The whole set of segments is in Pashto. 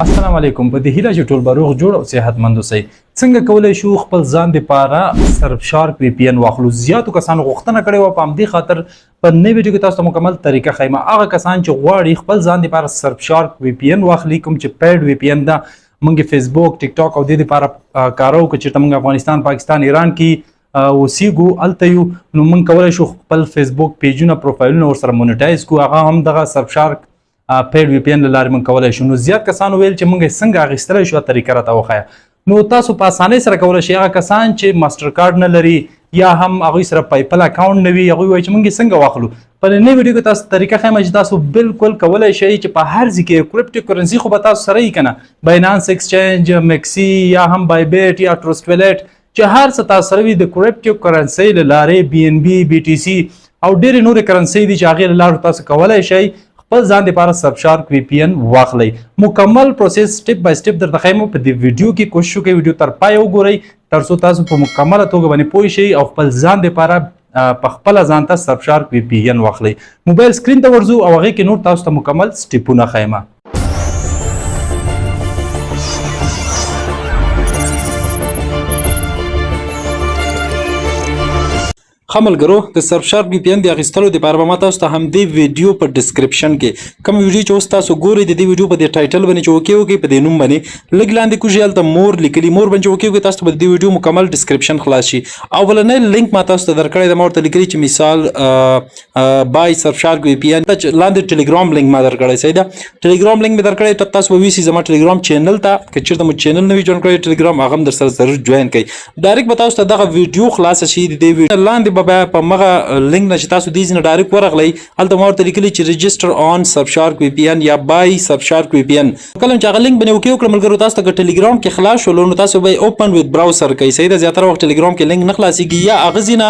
السلام علیکم، په دې هیله چې ټول به روغ جوړ او صحتمند اوسئ. څنګه کولی شو خپل ځان دپاره سرفشارک وي پي ان واخلو؟ زیاتو کسانو غوښتنه کړې وه، په همدې خاطر په نوې ویډیو کې تاسو ته مکمل طریقه ښیم. هغه کسان چې غواړي خپل ځان دپاره سرفشارک وي پي ان واخلي، کوم چې پیډ وي پي ان ده، موږ فیسبوک، ټیک ټاک او دې دپاره کارو، که چېرته موږ افغانستان، پاکستان، ایران کې اوسیږو، هلته یو، نو موږ کولی شو خپل فیسبوک پیجونه، پروفایلونه ورسره مونیټایز کړو. هغه هم دغه سرفشارک پیډ وي پي ان له لارې موږ کولی شو. نو زیات کسانو ویل چې موږ یې څنګه اخیستلی شو، طریقه راته وښیه. نو تاسو په اسانۍ سره کولی شئ. هغه کسان چې ماستر کارت نه لري یا هم هغوی سره پایپل اکاونټ نه وي، هغوی وایي چې موږ یې څنګه واخلو. په نوې ویډیو کې تاسو طریقه ښیم چې تاسو بالکل کولی شئ چې په هر ځای کې کریپټو کرنسي خو به تاسو سره یي که نه، باینانس ایکسچینج، میکسی یا هم بایبیټ یا ټرسټ ویلیټ، چې هر څه تاسو سره وي، د کریپټو کرنسي له لارې بي ان بي، بي ټي سي او ډېرې نورې کرنسي دي چې هغې له لارې تاسو کولی شئ خپل ځان لپاره سرفشارک وي پي ان واخلئ. مکمل پروسس سټپ بای سټپ درته ښیم په دې ویډیو کې. کوشش وکړئ ویډیو تر پایه وګورئ، تر څو تاسو په مکمله توګه باندې پوه شئ او خپل ځان لپاره په خپله ځان ته سرفشارک وي پي ان واخلئ. موبایل سکرین ته ورځو او هغې کې نور تاسو ته مکمل سټپونه ښیم. ښه ملګرو، د سرفشارک وي پي ان د اخیستلو دپاره به ما تاسو ته همدې ویډیو په ډسکرپشن کې، کوم ویډیو چې اوس تاسو ګورئ، د دې ویډیو په دې ټایټل باندې چې اوکې وکړئ، په دې نوم باندې لږ لاندې کوزي، هلته مور لیکلي، مور باندې چې اوکې وکړئ، تاسو ته به د دې ویډیو مکمل ډسکرپشن خلاص شي. اولنی لینک ما تاسو ته درکړی دی، ما ورته لیکلي چې مثال بای سرفشارک وي پي ان. لاندې ټلګرام لینک ما درکړی، صحیح ده؟ ټلګرام لینک مې درکړی، تاسو به ویسي زما ټلګرام چینل ته. که چېرته مو چینل نه وي جوړ کړی ټلګرام، هغه هم درسره ضرور جوین کړئ. ډایرکټ به تاسو ته دغه ویډیو خلاصه شي. د دې ویډیو لاندې به بیا په مغه لینک نه چې تاسو دې ځینې ډایرکټ ورغلئ، هلته ما ورته لیکلي چې رجسټر آن سرفشارک وي پي ان یا بای سرفشارک وي پي ان. کله چې هغه لینک باندې اوکې وکړ ملګرو، تاسو ته ټلګرام کې خلاص شول، نو تاسو به اوپن وذ براوزر کوي، صحیح ده؟ زیاتره وخت ټلګرام کې لینک نه خلاصيږي، یا هغه ځینه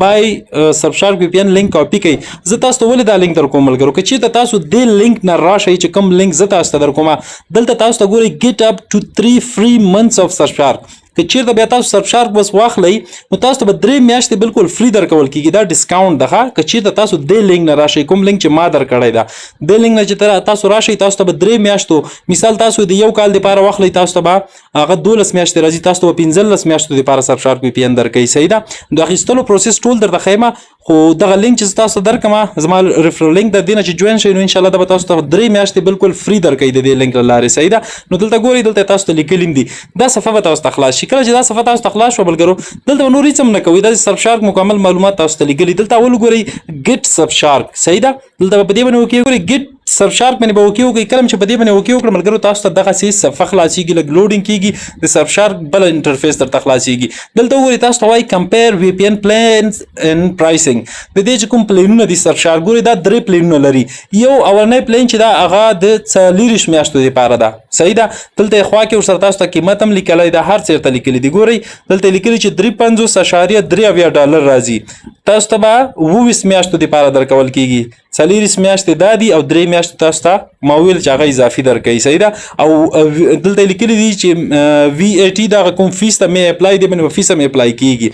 بای سرفشارک وي پي ان لینک کاپي کوي. زه تاسو ته ولې دا لینک در کوم ملګرو؟ که چېرته تاسو دې لینک نه راشئ چې کوم لینک زه تاسو ته در کوم، دلته تاسو ته ګورئ get up to 3 free months of Surfshark. که چیرته بیا تاسو سرفشارک بس واخلئ، نو تاسو ته به 3 میاشتې بالکل فری درکول کیږي. دا ډیسکاونټ ده. که چیرته تاسو دې لینک نه راشئ، کوم لینک چې ما درکړی ده، دې لینک نه چې تاسو راشئ، تاسو ته به 3 میاشتو، مثال تاسو د یو کال لپاره واخلئ، تاسو ته به هغه 12 میاشتې راځي، تاسو ته به 15 میاشتو لپاره سرفشارک وي پي ان درکوي، صحیح ده؟ د اخیستلو پروسس ټول درته ښیم، خو دغه لینک چې تاسو درکم، زما ریفرل لینک د دینه چې جوین شئ، نو ان شاء الله دا به تاسو ته 3 میاشتې بالکل فری درکوي د دې لینک له لارې، صحیح ده؟ نو دلته ګورئ، دلته تاسو ته لیکلي دي، دا صفحه به تاسو ته خلاص شي. کله چې دا صفحه تاسو ته خلاص شو ملګرو، دلته نور هیڅ هم نه کوي. دا سرفشارک مکمل معلومات تاسو ته لیکلي. دلته اول ګورئ ګیټ سرفشارک، صحیح ده؟ دلته په دې باندې وکړئ، ګورئ ګیټ سرفشارک باندې به اوکې وکړئ. کله چې په دې باندې اوکې وکړ ملګرو، تاسو ته دغه سي صفحه خلاصيږي، لږ لوډینګ کیږي، د سرفشارک بل انټرفیس درته خلاصيږي. دلته وګورئ، تاسو ته وایي کمپیر وی پی ان پلانز ان پرایسینګ. د دې چې کوم پلانونه دي سرفشارک، ګورئ دا درې پلانونه لري. یو اولنی پلان چې دا هغه د 24 میاشتو لپاره ده، صحیح ده؟ دلته خوا کې ورسره تاسو ته قیمت هم لیکلی ده، هر څه ورته لیکلي دي. ګورئ، دلته لیکلي چې 53.73 ډالر راځي، تاسو ته به 27 میاشتو لپاره درکول کیږي. 24 میاشتې دا دي او 3 میاشتې تاسو ته ما ویل چې هغه اضافي درکوي، صحیح ده؟ او دلته لیکلي دي چې وی ای ټي دغه کوم فیس ته می اپلای دی باندې فیس هم اپلای کیږي.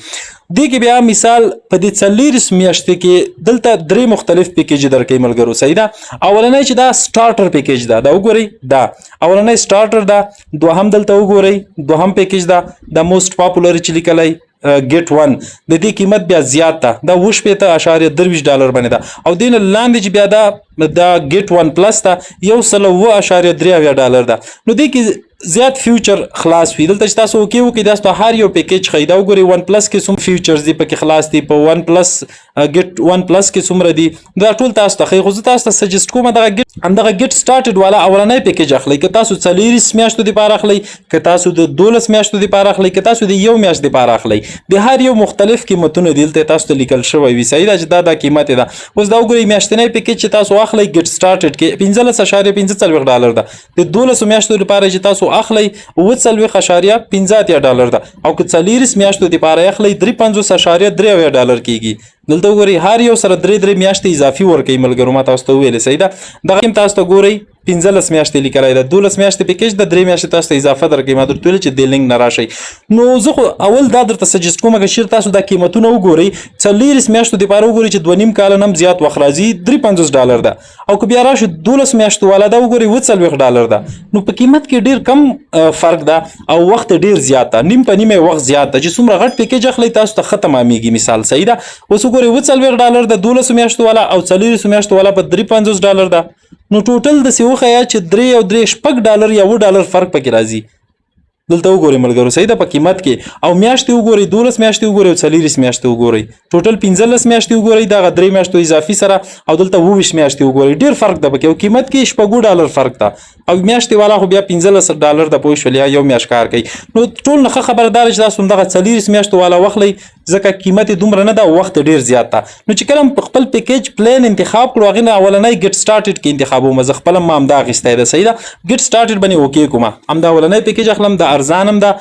دې کې بیا مثال په دې 24 میاشتې کې دلته درې مختلف پیکیج درکوي ملګرو، صحیح ده؟ اولنی چې دا سٹارټر پیکیج ده، دا وګورئ، دا اولنی سٹارټر ده. دوهم دلته وګورئ، دوهم پیکیج ده، دا موست پاپولر چې لیکلی ګیټ 1، د دې قیمت بیا زیات ده، دا 68.23 ډالر باندې ده. او دین لاندې چې بیا دا ګیټ 1 پلس ده، 107.73 ډالر ده. نو دې کې زیات فیوچر خلاص وي. دلته چې تاسو اوکې وکړئ، تاسو ته هر یو پیکیج ښیي. دا وګورئ، 1 پلس کې څومره فیوچرز دي پکې خلاص دي، په 1 پلس ګیټ 1 پلس کې څومره دي، دا ټول تاسو ته ښیي. خو زه تاسو ته سجست کوم دغه ګیټ، همدغه ګیټ سٹارټډ والا اولنی پیکیج اخلئ. که تاسو 24 میاشتو دپاره اخلئ، که تاسو د 12 میاشتو دپاره اخلئ، که تاسو د یو میاشت دپاره اخلئ، د هر یو مختلف قیمتونه دي، دلته تاسو ته لیکل شوی وي، صحیح ده؟ چې دا قیمت ده. اوس دا وګورئ، میاشتنی پیکیج چې تاسو اخلئ ګیټ سٹارټډ کې 15.45 ډالر ده. د 12 میاشتو لپاره چې تاسو اخلئ، 47.85 ډالر ده. او که 24 میاشتو دپاره اخلئ، 53.73 ډالر کیږي. دلته وګورئ، هر یو سره درې درې میاشتې اضافي ورکوي. ملګرو، ما تاسو ته وویلې، صحیح ده. دغه هم تاسو ته ګورئ، 15 میاشتې لیکلی ده، 12 میاشتې پیکج ده، 3 میاشتې تاسو ته اضافه درکوي. ما درته ویل چې دې لینک نه راشئ. نو زه خو اول دا درته suggest کوم، که چېرې تاسو دا قیمتونه وګورئ، 24 میاشتو دپاره وګورئ چې 2.5 کاله نه هم زیات وخت راځي، 53 ډالر ده. او که بیا راشو 12 میاشتو والا دا وګورئ، 47 ډالر ده. نو په قیمت کې ډیر کم فرق ده او وخت ډیر زیات ده، نیم په نیمه وخت زیات ده. چې څومره غټ پیکج اخلئ، تاسو ته ښه تمامېږي. مثال، صحیح ده. اوس وګورئ، 47 ډالر ده 12 میاشتو والا او 24 میاشتو والا په 53 ډالر ده. نو ټوټل داسې وښیه چې درې او درې 6 ډالر یا 7 ډالر فرق پکې راځي. دلته وګورئ ملګرو، صحیح ده، په قیمت کې. او میاشتې وګورئ، 12 میاشتې وګورئ او 24 میاشتې وګورئ، ټوټل 15 میاشتې وګورئ دغه 3 میاشتو اضافي سره، او دلته 27 میاشتې وګورئ، ډیر فرق ده پکې. او قیمت کې 6 ډالر فرق ده او میاشتې والا خو بیا 15 ډالر ده، پوه شول؟ یا یو میاشت کار کوي. نو ټول نه ښه خبره دا ده چې تاسو همدغه 24 میاشتو والا واخلئ، ځکه قیمت یې دومره نه ده او وخت ډیر زیات ده. نو چې کله په خپل پیکج پلان انتخاب کړو، هغې نه اولنی get started کې انتخابوم. زه خپله ما همدا اخیستی ده، صحیح ده. get started باندې okay کومه، همدا اولنی پیکج اخلم. دا ارزان هم ده،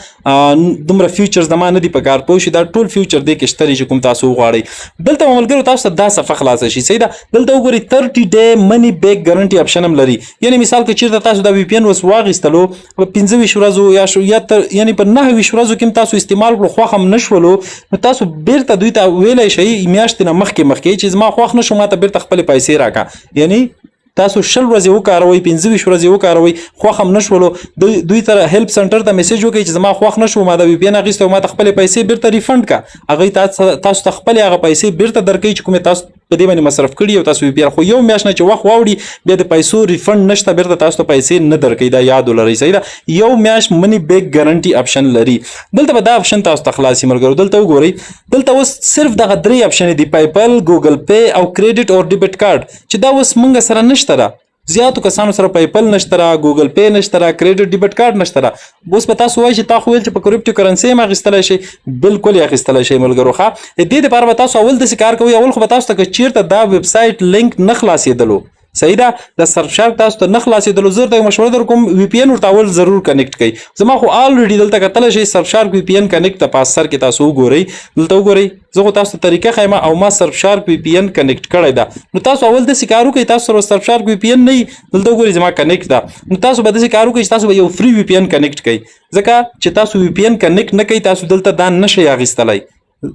دومره features د ما نه دي په کار، پوه شئ؟ دا ټول feature دی کې شته چې کوم تاسو وغواړئ. دلته ملګرو، تاسو ته دا صفحه خلاصه شي، صحیح ده. دلته وګورئ، 30 day money back guarantee option هم لري. یعنی مثال که چیرته تاسو دا VPN اوس واغیستلو، په 25 ورځو یا شو یا تر یعنی په 29 ورځو کې هم تاسو استعمال کړو، خوښ هم نشولو، نو تاسو بیرته دوی ته ویلی شئ میاشتې نه مخکې مخکې چې زما خوښ نشو، ما ته بیرته خپلې پیسې راکا. یعنی تاسو 20 ورځې وکاروئ، 25 ورځې وکاروئ، خوښ هم نشولو، دوی ته help center ته message وکړئ چې زما خوښ نشو، ما دا VPN اخیستی، ما ته خپلې پیسې بیرته refund کا. هغوی تاسو ته خپلې هغه پیسې بیرته درکوي چې کومې تاسو په دې باندې مصرف کړي. او تاسو VPN خو یو میاشت نه چې وخت واوړي، بیا د پیسو refund نشته، بیرته تاسو ته پیسې نه درکوي. دا یاد ولرئ، صحیح ده. یو میاشت money back guarantee option لري. دلته به دا option تاسو ته خلاص شي. ملګرو، دلته وګورئ، دلته اوس صرف دغه درې option دي، PayPal، Google Pay او credit او debit card، چې دا اوس مونږ سره نشته ده. زیاتو کسانو سره PayPal نشته را، Google Pay نشته را، credit debit card نشته را. اوس به تاسو وایئ چې تا خو ویل چې په crypto currency هم اخیستلی شئ. بالکل یې اخیستلی شئ ملګرو. ښه، د دې لپاره به تاسو اول داسې کار کوئ. اول خو به تاسو ته که چیرته دا website link نه خلاصېدلو، صحیح ده، د Surfshark تاسو ته نه خلاصېدلو، زه درته یو مشوره درکوم، VPN ورته اول ضرور connect کړئ. زما خو already دلته کتلی شئ، Surfshark VPN connect ته په سر کې تاسو وګورئ. دلته وګورئ، زه خو تاسو ته طریقه ښایم او ما Surfshark VPN connect کړی ده. نو تاسو اول داسې کار وکړئ، تاسو سره Surfshark VPN نه وي، دلته وګورئ، زما connect ده، نو تاسو به داسې کار وکړئ چې تاسو به یو free VPN connect کړئ، ځکه چې تاسو VPN connect نه کړئ، تاسو دلته دا نه شئ اخیستلی.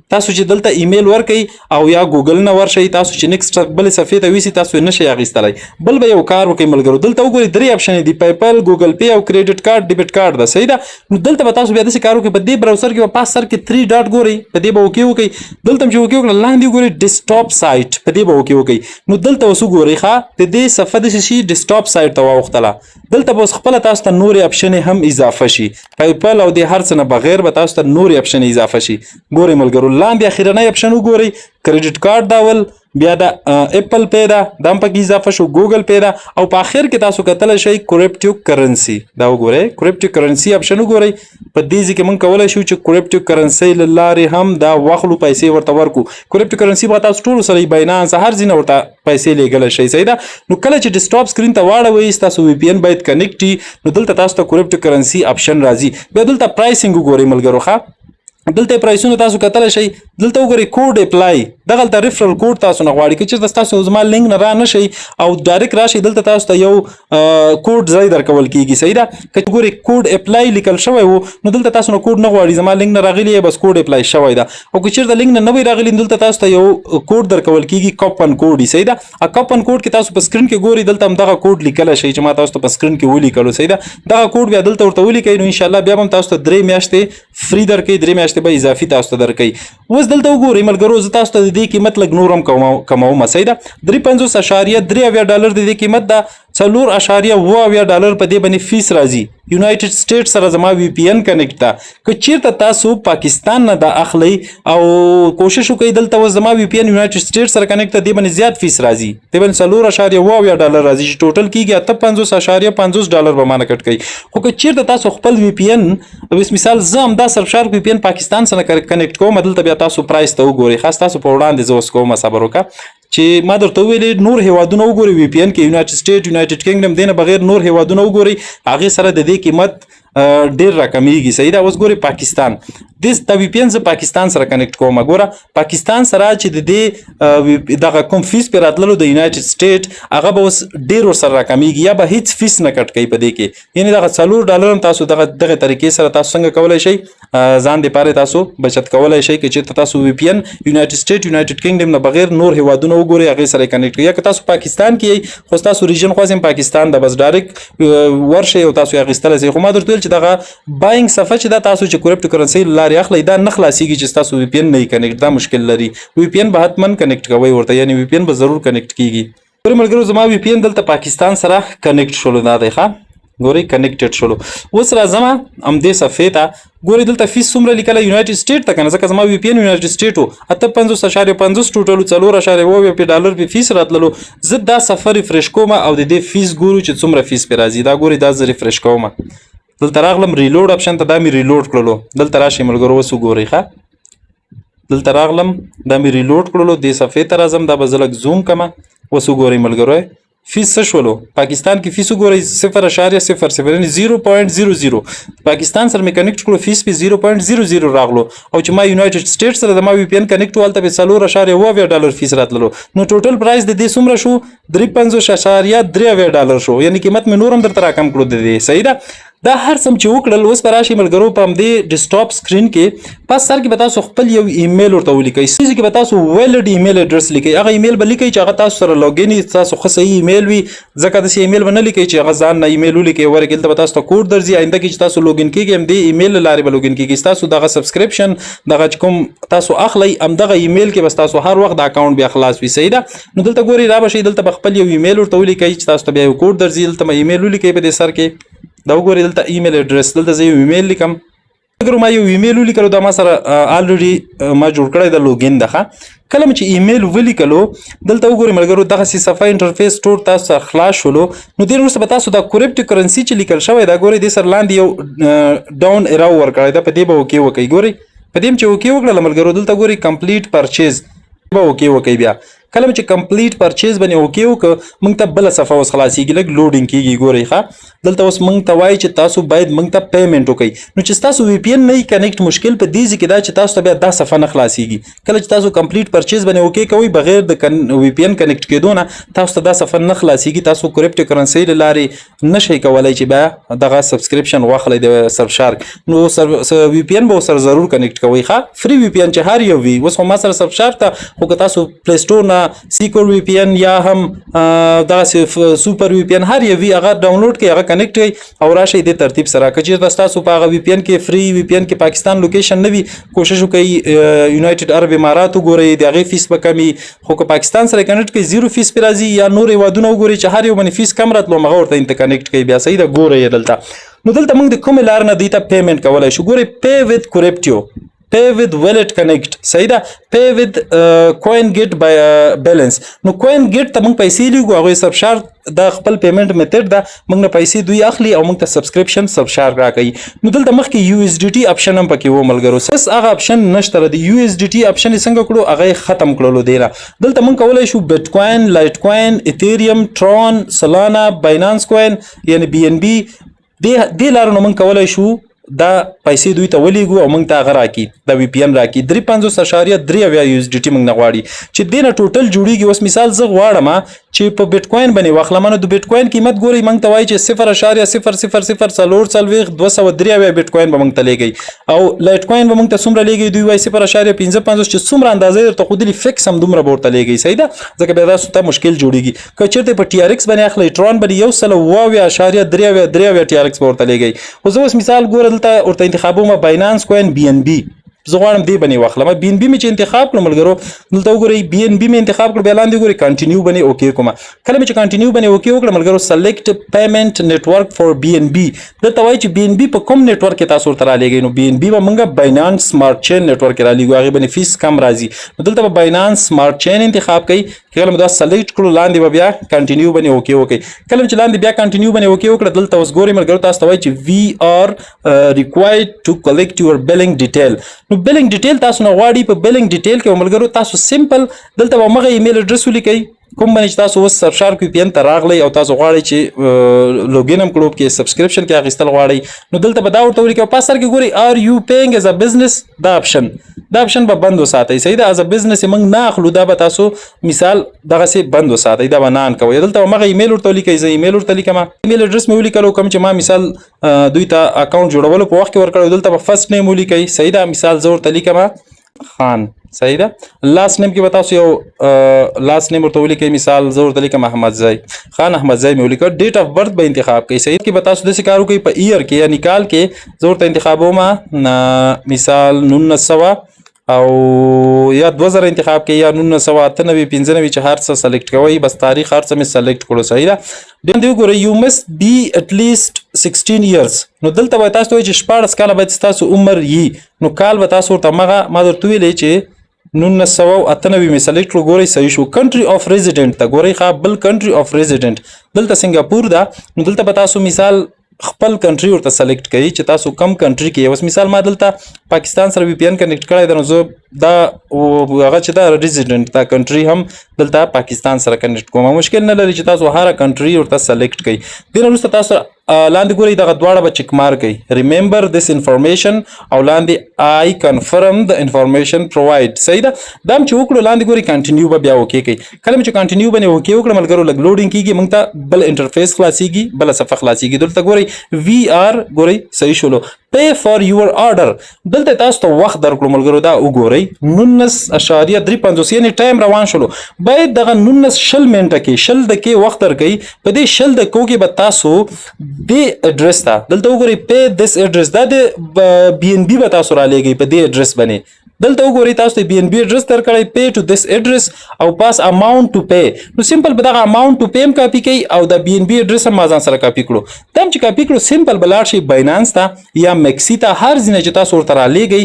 تاسو چې دلته ایمیل ورکئ او یا ګوګل نه ورشئ، تاسو چې next بل صفحې ته ویسي، تاسو نه شئ اخیستلی. بل به یو کار وکړئ ملګرو، دلته وګورئ، درې option دي، PayPal، Google Pay او credit card debit card ده، صحیح ده. نو دلته به تاسو بیا داسې کار وکړئ، په دې browser کې به پاس سر کې 3 dot ګورئ، په دې به okay وکړئ. دلته هم چې okay وکړئ، لاندې وګورئ، desktop site، په دې به okay وکړئ. نو دلته اوس وګورئ، ښه، د دې صفحه داسې شي، desktop site ته واوښتله. دلته به اوس خپله تاسو ته نورې option هم اضافه شي. PayPal او د هر څه نه بغیر به تاسو ته نورې option اضافه شي. ګورئ ملګرو، لاندې اخیرنی option وګورئ، credit card دا ول، بیا د Apple Pay ده، دا هم پکې اضافه شو، Google Pay ده، او په اخر کې تاسو کتلی شئ crypto currency دا وګورئ، crypto currency option وګورئ. په دې ځای کې موږ کولای شو چې crypto currency له لارې هم دا واخلو، پیسې ورته ورکو. crypto currency به تاسو ټول سره Binance هر ځای نه ورته پیسې لېږلی شئ، صحیح ده. نو کله چې desktop screen ته واړوئ، تاسو VPN باید connect، نو دلته تاسو ته crypto currency option راځي. بیا دلته pricing وګورئ ملګرو. ښه، دلته price ونه تاسو کتلی شئ. دلته وګورئ، code apply، دغلته referral code تاسو نه غواړي. که چېرته تاسو زما لینک نه را نه شئ او direct راشئ، دلته تاسو ته یو کوډ ځای درکول کیږي، صحیح ده. که ګورئ، code apply لیکل شوی وو، نو دلته تاسو نه کوډ نه غواړي، زما لینک نه راغلی، بس code apply شوی ده. او که چېرته لینک نه نه وي راغلی، دلته تاسو ته یو کوډ درکول کیږي، coupon code، صحیح ده. ا coupon code کې تاسو په screen کې ګورئ، دلته هم دغه کوډ لیکل شي چې ما تاسو ته په screen کې ولیکلو، صحیح ده. دغه کوډ بیا دلته ورته ولیکئ، نو ان شاء الله بیا هم تاسو ته 3 میاشتې free درکوي، 3 میاشتې به اضافي تاسو ته درکوي. اوس دلته وګورئ ملګرو، زه تاسو ته د دې قیمت لږ نور هم کموم، صحیح ده. 53.73 ډالر د دې قیمت ده، 4.77 ډالر په دې باندې fees راځي. United States سره زما VPN connect ده. که چیرته تاسو پاکستان نه دا اخلئ او کوشش وکړئ، دلته اوس زما VPN United States سره connect ده، دې باندې زیات fees راځي، دې باندې 4.77 ډالر راځي چې ټوټل کیږي 58.50 ډالر به مانه کټ کوي. خو که چیرته تاسو خپل VPN، اوس مثال زه هم دا Surfshark VPN پاکستان سره connect کوم، دلته بیا تاسو price ته وګورئ. خاص تاسو په وړاندې زه اوس کوم، صبر وکړه چې ما درته ویلې نور هیوادونه وګورئ. VPN کې United State، United Kingdom، دینه بغیر نور هیوادونه وګورئ، هغه سره د دې قیمت ډیر راکمیږي، صحیح ده. اوس ګوري پاکستان د دا وی پی ان زه پاکستان سره connect کوم. ګوره، پاکستان سره چې د دې دغه کوم فیس پر راتللو د یونایټډ سټیټ، هغه به اوس ډیر ورسره راکمیږي یا به هیڅ فیس نه کټ کوي په دې کې. یعنی دغه 4 ډالر هم تاسو دغه طریقې سره تاسو څنګه کولای شئ، ځان د پاره تاسو بچت کولای شئ. که چېرته تاسو وی پی ان یونایټډ سټیټ، یونایټډ کینګډم نه بغیر نور هیوادونه وګورئ، هغه سره connect کړئ، یا که تاسو پاکستان کې، خو تاسو region خو هم پاکستان د بس direct ورشئ او تاسو یې اخیستلی شئ. خو ما درته ویل چې دغه buying صفحه چې دا تاسو چې crypto currency لارې اخلئ، دا نه خلاصیږي چې تاسو وی پی ان نه connect. دا مشکل لري. وی پی ان به حتما connect کوئ ورته، یعنی وی پی ان به ضرور connect کیږي. ګورئ ملګرو، زما وی پی ان دلته پاکستان سره connect شولو. دا دی ښه، ګورئ، connected شولو. اوس راځم همدې صفحې ته. ګورئ، دلته فیس څومره لیکلی یونایټډ سټیټ ته کنه، ځکه زما وی پی ان یونایټډ سټیټ و. 58.50 total، 4.77 په ډالر په فیس راتللو. زه دا صفحه refresh کوم او د دې فیس ګورو چې څومره فیس پې راځي. دا ګورئ، دا زه refresh کوم. دلته راغلم reload option ته، دا مې reload کړلو. دلته راشئ ملګرو، اوس وګورئ ښه. دلته راغلم، دا مې reload کړلو، دې صفحې ته راځم. دا به زه لږ zoom کړم. اوس وګورئ ملګرو، فیس څه شولو؟ پاکستان کې فیس وګورئ، 0.00، یعنی 0.00. پاکستان سره مې connect کړو، فیس په 0.00 راغلو. او چې ما یونایټډ سټیټ سره د ما وی پی ان connect والته په 4.77 ډالر فیس راتللو. نو total price د دې څومره شو؟ 53.73 ډالر شو. یعنی قیمت مې نورم درته راکم کړو د دې، صحیح ده. دا هر څه چې وکړل، اوس به راشي ملګرو، په همدې desktop screen کې پس سر کې به تاسو خپل یو ایمیل ورته ولیکئ. چې کې به تاسو valid email address لیکئ. هغه ایمیل به لیکئ چې هغه تاسو سره login، تاسو خو صحیح ایمیل وي، ځکه داسې ایمیل به نه لیکئ چې هغه ځان نه ایمیل ولیکئ. ورکه دلته به تاسو ته کوډ درځي. آینده کې چې تاسو login کیږئ، همدې ایمیل له لارې به login کیږي. تاسو دغه subscription دغه چې کوم تاسو اخلئ، همدغه ایمیل کې بس تاسو هر وخت د account بیا خلاص وي، صحیح ده. نو دلته ګورئ، را به شئ، دلته به خپل یو ایمیل ورته ولیکئ چې تاسو ته بیا یو کوډ درځي. دلته به ایمیل ولیکئ په دې سر کې. دا وګورئ، دلته email address، دلته زه یو ایمیل لیکم. اگر ما یو ایمیل ولیکلو، دا ما سره already ما جوړ کړی د login ده. کله چې ایمیل ولیکلو، دلته وګورئ ملګرو، دغه سی صفحه interface ټول تاسو سره خلاص شولو. نو دې وروسته به تاسو دا crypto currency چې لیکل شوی دا ګورئ، دې سره لاندې یو down arrow ورکړی دا، په دې به okay وکړئ. ګورئ، په دې چې okay وکړل ملګرو، دلته ګورئ، complete purchase به okay وکړئ. بیا کله چې complete purchase باندې okay وک، مونږ ته بل صفحه اوس خلاصيږي، لږ loading کیږي. ګورئ ښه، دلته اوس مونږ ته وایي چې تاسو باید مونږ ته payment وکړئ. نو چې تاسو وی پی ان نه connect، مشکل په دې ځای کې دا چې تاسو ته بیا دا صفحه نه خلاصيږي. کله چې تاسو complete purchase باندې okay کوئ، بغیر د وی پی ان connect کېدو نه تاسو ته دا صفحه نه خلاصيږي. تاسو crypto currency لارې نشئ کولای چې بیا دغه subscription واخلئ د سرفشارک. نو وی پی ان به سره ضرور connect کوئ ښه، free وی پی ان چې هر یو وي. اوس خو ما سره سرفشارک ته، خو که تاسو پلی سټور نه secure وی پی ان یا هم دغه سوپر وی پی ان هر یو وي، هغه ډاونلوډ کړئ، هغه connect کړئ او راشئ دې ترتیب سره. که چېرته تاسو په هغه وی پی ان کې، free وی پی ان کې پاکستان location نه وي، کوشش وکړئ یونایټډ عرب امارات وګورئ، د هغې فیس به کمي. خو که پاکستان سره connect کړئ، zero face پرې راځي. یا نور هېوادونه وګورئ چې هر یو باندې فیس کم راتلو، هغه ورته انته connect کړئ بیا، صحیح ده. ګورئ دلته، نو دلته موږ د کومې لارې نه دوی ته payment کولای شو؟ ګورئ، pay with crypto، pay with wallet connect، صحیح ده، pay with coin get by balance. نو coin get ته موږ پیسې لیږو، هغه سرفشارک د خپل payment method ده. موږ نه پیسې دوی اخلي او موږ ته subscription سرفشارک راکوي. نو دلته مخکې یو اس ډي ټي option هم پکې و ملګرو، بس هغه option نشته. د یو اس ډي ټي option څنګه کړو؟ هغه ختم کړلو دی. دلته موږ کولای شو بیټ کوین، لایټ کوین، ایتھیریم، ټرون، سولانا، باینانس کوین یعنی بی ان بی، دې لارو موږ کولای شو دا پیسې دوی ته ولیږو او موږ ته هغه راکړي، دا وی پی ان راکړي. 53.73 یو اس ډي ټي موږ نه غواړي چې دینه total جوړیږي. اوس مثال زه غواړم چې په بیټ کوین باندې واخلم. نو د بیټ کوین قیمت ګوري، موږ ته وایي چې 0.00044273 بیټ کوین به موږ ته لیږي. او لایټ کوین به موږ ته څومره لیږي؟ دوی وایي 0.55، چې څومره اندازې درته ښودلي، fix هم دومره به ورته لیږي، صحیح ده، ځکه بیا تاسو ته مشکل جوړیږي. که چېرته په ټي ار ایکس باندې اخلي، ټرون باندې 170.7373 ټي ار ایکس به ورته لیږي. خو زه اوس مثال ګوره، دلته ورته انتخابوم باینانس کوین، بی ان بی. زه غواړم دې باندې واخلم. بی ان بی مې چې انتخاب کړم ملګرو، دلته وګورئ، بی ان بی مې انتخاب کړ. بیا لاندې وګورئ، continue باندې okay کوم. کله مې چې continue باندې okay وکړ ملګرو، select payment network for بی ان بی. دلته وایي چې بی ان بی په کوم network کې تاسو ورته رالیږئ؟ نو بی ان بی به مونږ باینانس سمارټ چین network کې رالیږو، هغې باندې فیس کم راځي. نو دلته به باینانس سمارټ چین انتخاب کړئ. کله مو دا select کړو، لاندې به بیا continue باندې okay وکړئ. کله چې لاندې بیا continue باندې okay وکړه، دلته اوس ګورئ ملګرو، تاسو ته وایي چې we are required to collect your billing detail. نو billing detail تاسو نه غواړي. په billing detail کې ملګرو، تاسو simple دلته به مغه email address ولیکئ. کوم باندې چې تاسو اوس سرفشارک وی پی ان ته راغلی او تاسو غواړئ چې login هم کړو، کې subscription کې اخیستل غواړئ، نو دلته به دا ورته ولیکئ. په سر کې ګورئ، are you paying as a business، دا آپشن به بند وساتئ. صحیح ده، as a business موږ نه اخلو. دا به تاسو مثال دغسې بند وساتئ، دا به نه on کوئ. دلته مغه ایمیل ورته ولیکئ. زه ایمیل ورته لیکم، email address مې ولیکلو، کوم چې ما مثال دوی ته اکاونټ جوړولو په وخت کې ورکړو. دلته به first name ولیکئ. صحیح ده، مثال زه ورته لیکم خان. صحیح ده، last name کې به تاسو یو last name ورته ولیکئ. مثال زه ورته لیکم احمدزی، خان احمدزی مې ولیکه. date of birth به انتخاب کړئ. صحیح، کې به تاسو داسې کار وکړئ، په year کې یعنی کال کې زه ورته انتخابوم مثال 1900 او یا 2000 انتخاب کړئ یا 1998، 95، چې هر څه select کوئ، بس تاریخ هر څه مې select کړو. صحیح ده، دې وګورئ، you must be at least 16 years. نو دلته به تاسو چې 16 کاله باید تاسو عمر یي، نو کال به تاسو ورته مغه ما درته ویلې چې 1998 مې select کړو. ګورئ، صحیح شو. country of resident ته ګورئ ښه، بل country of resident دلته سنگاپور ده، نو دلته به تاسو مثال خپل country ورته select کړئ چې تاسو کم country کې. اوس مثال ما دلته پاکستان سره VPN connect کړی دی، نو زه دا هغه چې دا resident دا country هم دلته پاکستان سره connect کوم. مشکل نه لري چې تاسو هر country ورته select کړئ. دین وروسته تاسو لاندې ګورئ، دغه دواړه به check mark کړئ، remember this information او لاندې I confirm the information provide. صحیح ده، دا هم چې وکړو، لاندې ګورئ، continue به بیا okay کوي. کله چې continue باندې okay وکړو ملګرو، لږ loading کیږي، موږ ته بل interface خلاصيږي، بل صفحه خلاصيږي. دلته ګورئ، we are ګورئ، صحیح شولو. pay for your order، دلته تاسو ته وخت درکړو ملګرو. دا وګورئ، 19.53، یعنی time روان شولو. باید دغه 19 20 منټه کې، 20 دقیقې وخت درکړي. په دې 20 دقیقو کې به تاسو دې ادرس ته، دلته وګورئ، pay this address، دا د BNB به تاسو را لېږئ په دې ادرس باندې. دلته وګورئ، تاسو ته BNB address درکړی، pay to this address او پاس amount to pay. نو simple به دغه amount to pay هم کاپي کړئ او د BNB address هم ځان سره کاپي کړو. دا هم چې کاپي کړو، simple به لاړ شئ Binance ته یا MEXC ته، هر ځای چې تاسو ورته را لېږئ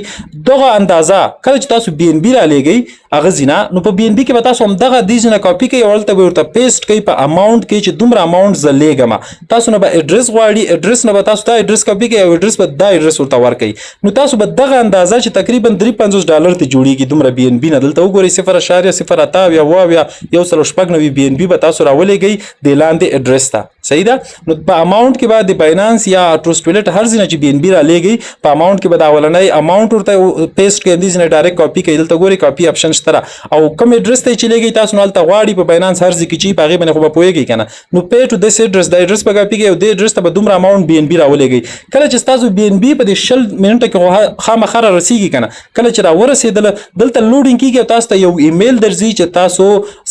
دغه اندازه. کله چې تاسو BNB را لېږئ هغه ځینه، نو په BNB کې به تاسو هم دغه دې ځینه کاپي کړئ او هلته به ورته paste کړئ په amount کې چې دومره amount زه لېږم. تاسو نه به ادرس غواړي، ادرس نه به تاسو دا ادرس کاپي کړئ او ادرس به دا ادرس ورته ورکړئ. نو تاسو به دغه اندازه چې تقریبا 53 ډالر ته جوړیږي، دومره BNB نه، دلته وګورئ، 0.08 یا 196 BNB به تاسو راولېږئ د لاندې ادرس ته. صحیح ده، نو په amount کې به د Binance یا Trust Wallet هر ځای چې BNB را لېږئ، په amount کې به د اولنۍ amount ورته paste کړئ، دې ځای direct copy کړئ. دلته ګورئ، copy option شته او کوم ادرس ته چې لېږئ تاسو، نو هلته غواړي په Binance هر ځای کې چې په هغې باندې خو به پوهېږئ که نه. نو pay to this address، د ادرس به کاپي کړئ او دې ادرس ته به دومره amount BNB راولېږئ. کله چې تاسو BNB په دې 20 منټه کې خو خامخا را رسیږي که نه؟ کله چې را ورسېدله، دلته loading کیږي او تاسو ته یو ایمیل درځي چې تاسو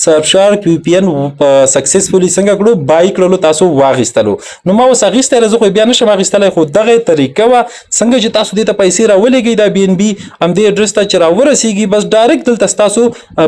Surfshark VPN په successfully څنګه کړو، buy کړلو، تاسو واغیستلو. نو ما اوس اخیستی، زه خو بیا نشم اخیستلی، خو دغه طریقه وه څنګه چې تاسو دې ته پیسې راولېږئ. دا BNB همدې ادرس ته چې راورسیږي، بس direct دلته تاسو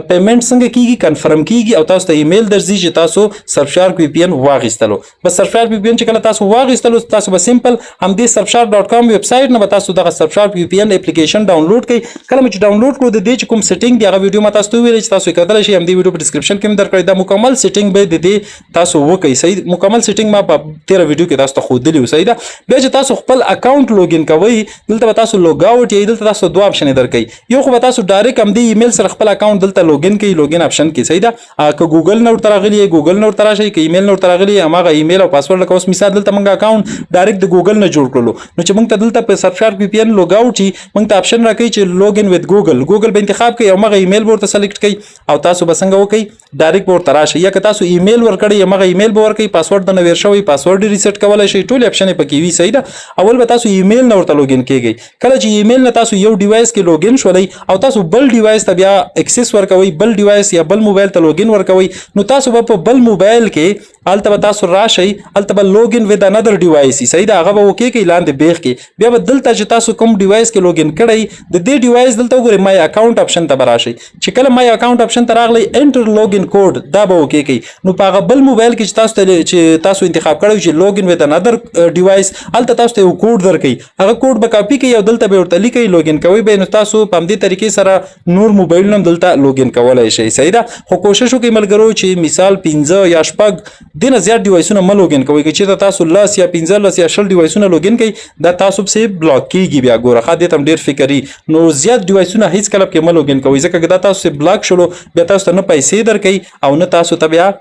payment څنګه کیږي، confirm کیږي او تاسو ته ایمیل درځي چې تاسو Surfshark VPN واغیستلو. بس Surfshark VPN چې کله تاسو واغیستلو، تاسو به simple همدې surfshark.com website نه به تاسو دغه Surfshark VPN application download کړئ. کله چې download کړو، د دې چې کوم setting دی، هغه ویډیو ما تاسو ته ویل چې تاسو یې کتلی شئ. همدې ویډیو په description کې هم درکړی. دا مکمل setting به د دې تاسو وکړئ. صحیح، مکمل setting ما په تیره ویډیو کې تاسو ته ښودلی و. صحیح ده، بیا چې تاسو خپل account login کوئ، دلته به تاسو log out یې. دلته تاسو دوه option درکړي. یو خو به تاسو direct هم دې ایمیل سره خپل account دلته login کوي، login option کې. صحیح ده، که ګوګل نه ورته راغلی، ګوګل نه ورته راشي، که ایمیل نه ورته راغلی، هماغه ایمیل او پاسورډ. لکه اوس مثال دلته موږ account direct د ګوګل نه جوړ کړلو، نو چې موږ ته دلته په Surfshark VPN log out شي، موږ ته option راکوي چې login with Google. Google به انتخاب کوي او مغه ایمیل ورته select کوي او تاسو به څنګه وکړئ، direct به ورته راشي. یا که تاسو ایمیل ورکړئ، مغه ایمیل به ورکړئ، پاسورډ د نه ویر شوی، password reset کولای شئ، ټول option پکې وي. صحیح ده، اول به تاسو ایمیل نه ورته login کیږئ. کله چې ایمیل نه تاسو یو device کې login شولئ او تاسو بل device ته بیا access ورکوئ، بل device یا بل موبایل ته login ورکوئ، نو تاسو به په بل موبایل کې هلته به تاسو راشئ، هلته به login with another device. صحیح ده، هغه به okay کوي. لاندې بیخ کې بیا به دلته چې تاسو کوم device کې login کړئ، د دې device دلته وګورئ، my account option ته به راشئ. چې کله my account option ته راغلی، enter login code، دا به okay کوي. نو په هغه بل موبایل کې چې تاسو ته چې تاسو انتخاب کړی چې login with another device، هلته تاسو ته یو کوډ درکوي، هغه کوډ به کاپي کوي او دلته به ورته لیکي، login کوي به. نو تاسو په همدې طریقې سره نور موبایلونه هم دلته login کولای شئ. صحیح ده، خو کوشش وکړئ ملګرو چې مثال 15 یا شپږ دینه زیات device ونه مه login کوئ. که چېرته تاسو 10 یا 15 یا 20 device ونه login کوئ، دا تاسو پسې block کیږي بیا. ګوره ښه، دې ته هم ډېر فکري. نو زیات device ونه هیڅ کله پکې مه login کوئ، ځکه که دا تاسو block شولو، بیا تاسو ته نه پیسې درکوي. درکوي او نه تاسو ته بیا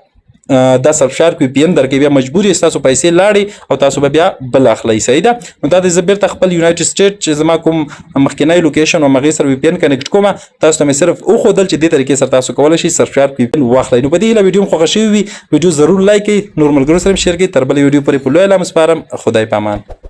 دا سرفشارک وی پی ان درکوي. بیا مجبور یې، تاسو پیسې لاړې او تاسو به بیا بل اخلئ. صحیح ده؟ نو دا د زه بیرته خپل یونایټډ سټیټ چې زما کوم مخکنی لوکیشن او مغې سره وی پی ان کنیکټ کوم. تاسو ته مې صرف وښودل چې دې طریقې سره تاسو کولی شئ سرفشارک وی پی ان واخلئ. نو په دې هیله ویډیو هم خوښه شوې وي. ویډیو ضرور لایک کړئ، نور ملګرو سره هم شیر کړئ. تر بلې ویډیو پورې په لوی الله مو سپارم. خدای پامان.